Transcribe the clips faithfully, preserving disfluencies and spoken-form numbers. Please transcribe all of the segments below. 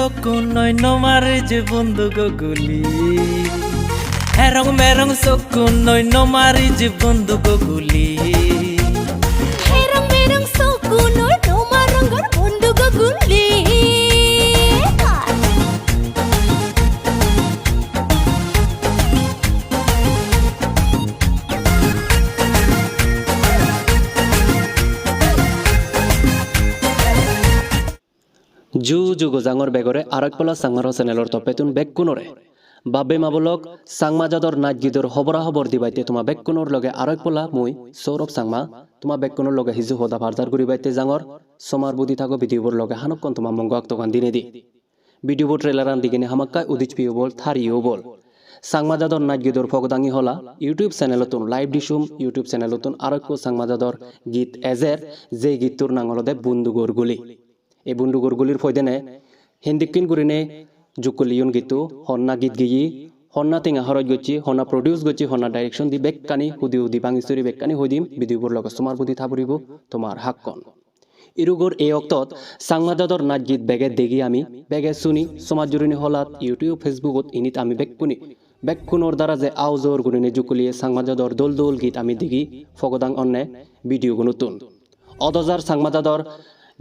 Sokkun noi no mari je bonduk guli. Herong merong sokkun noi no mari je bonduk guli. Herong merong sokkun noi no marong gor bonduk guli. Ju ju gojangor begore arek pola Changmaro channelor toppettun bekkunore. Babbe mabolok Changma jador naj gidor hobora hobor dibatte toma bekkunor loge arek pola mui Saurabh Changma toma bekkunor loge hiju hoda parjar guribatte jangor. Somar budi thago video bor loge, hanukkon toma mongo oktogan dinei di. Video bo trailer an digine hamakkai udij peyo bol, thariyo bol. Changma jador naj gidor phogodangi hola YouTube channel ottun, Live Disum YouTube channel ottun arokko Changma jador git ejer, je gittur nang olode Bondugor Guli. Ei Bondugor Gulir poidene hindikken gurine jukkuliyon gittu, honna git giyi, honna tenga horoj gocche, honna produce gocche, honna direction di bekkani hudi hudi bangi suri bekkani hoi dim, video bor loge somar budi thaburibo tomar hakkon. Irugor ei oktot Changma jador naj git bege degi ami, bege suni, somaj jurine holat, YouTube, Facebook-ot init ami bekkune, bekkunor dara je aujor gurine jukkuliye Changma jador dol dol git ami degi phogodang onne video gunottun. Odojar Changma jador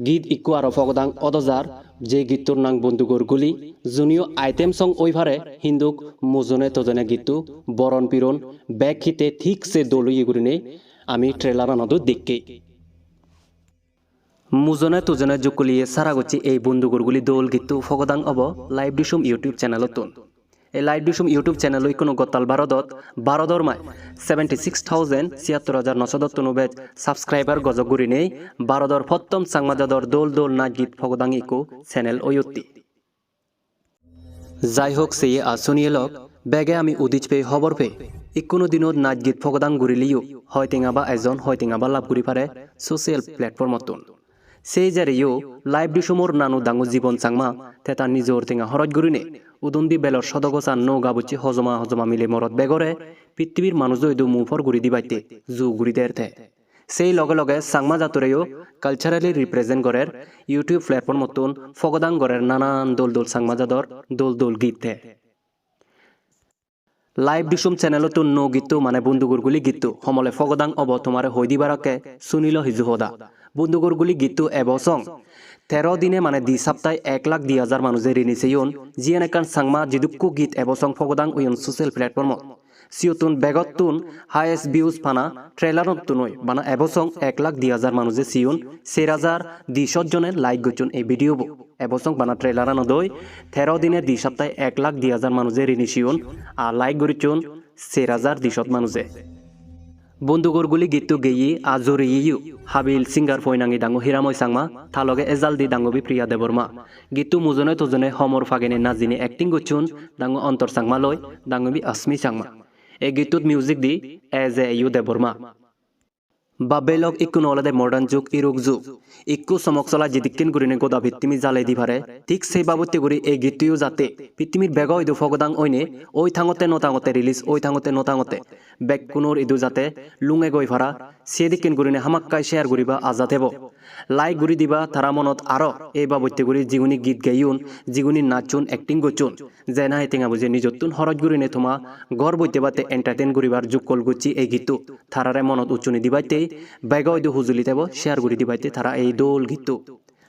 git ikko aro phogodang odojar, je gittur nang Bondugor Guli, juniyo item song oi pare, hinduk mujone tojone gittu boron piron bek hitte thik se dol oye gurine ami trailer-anot dekke. Mujone tujone jukkuliye sara gocche ei Bondugor Guli dol gittu phogodang obo Live Disum YouTube channel-ottun. Ei Live Disum YouTube channel-o ikkunu gottal Barodot, Barodor mai seventy six thousand, siyattor hajar noso dottun ubej subscriber gojok gurinei Barodor pottom Changma jador dol dol naj git phogodang ikko channel oyotte. Jai hok, seye ar suniye lok, bege ami udij pei hobor pei, ikkunu dinot naj git phogodang gurileyo hoi tenga ba ejon hoi tenga ba lab guri pare social platform-ottun. Sei jareyo Live Disumor nanu dangu Jibon Changma te ta nijor tenga horoj gurine udundi belor sodogo san noga bucche hojoma hojoma mile morot begore pittibir manujo idu mu por guri dibatte ju guri der te. Sei loge loge Changma jatoreyo culturally represent gorer, YouTube platform-ottun phogodang gorer nanan dol dol Changma jador dol dol git te. Live Disum channel-ottun nuo gitto mane Bondugor Guli gitto homole phogodang obo tomare hoi dibar akke sunilo hiju hoda. Bondugor Guli gitto ebo song tero dine mane di saptai ek lakh di hajar manuje rini seyon, jiyen ekkan Changma jidukko git ebo song phogodang oyon social platform-ot. Siyottun begottun highest views pana trailer-ottun oi, bana ebo song ek lakh di hajar manuje siyon, ser hajar di shot jone like gocchon ei video bo. Ebo song bana trailer-anot oi tero dine di saptai ek lakh di hajar manuje rini siyon, ar like gurichon ser hajar di shot manuje. Bondugor Guli gitto geye ar joreyeyo habil singer poinangi dangu Hiramoi Changma, ta loge ejaldi dangubi Priya Debbarma. Gitto mujone tujone homor pagene najine acting gocchon dangu Ontor Changma loi dangubi Asmi Changma. Ei gittut music di eje Ayu Debbarma. Babbe lok, ikkunu olode modern jug, iruk jug. Ikku somok sola jidikken gurine goda pittimi jalei di pare, thik sei babotte guri ei gittuyo jatte pittimir bego idu phogodang oine, oi tangotte no tangotte, release oi tangotte no tangotte, bekkunor idu jatte lunge goi para, sedikken gurine hamakkai share guriba aja thebo. Like guri diba tara monot aro ei babotte guri jiguni git geyon, jiguni nachchon, acting gocchon. Je nahi tenga buje nijottun horoj gurine toma ghor boitte batte entertain guribar jukkol gocche ei gitto. Tarare monot uchchuni dibatte, bego idu hujuli tebo share guri dibatte tara ei dol gitto.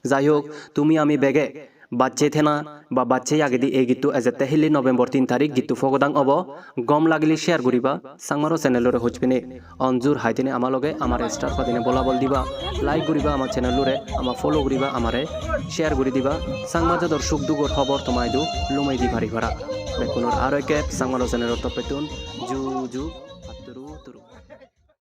Jai hok, tumi ami bege bacche thena ba bacche agedi ei gitto ejette hille November tin tarik gitto phogodang obo. Gom lagile share guriba, Changmaro channel-ore hoj pine onjur hai dine ama loge amare star padine bolabol diba, like guriba ama channel-ore, ama follow guriba amare, share guri diba, Changma jador suk dugor hobor toma idu lumei di pari para. Bekkunor aro ekkep Changmaro channel-or toppettun ju ju.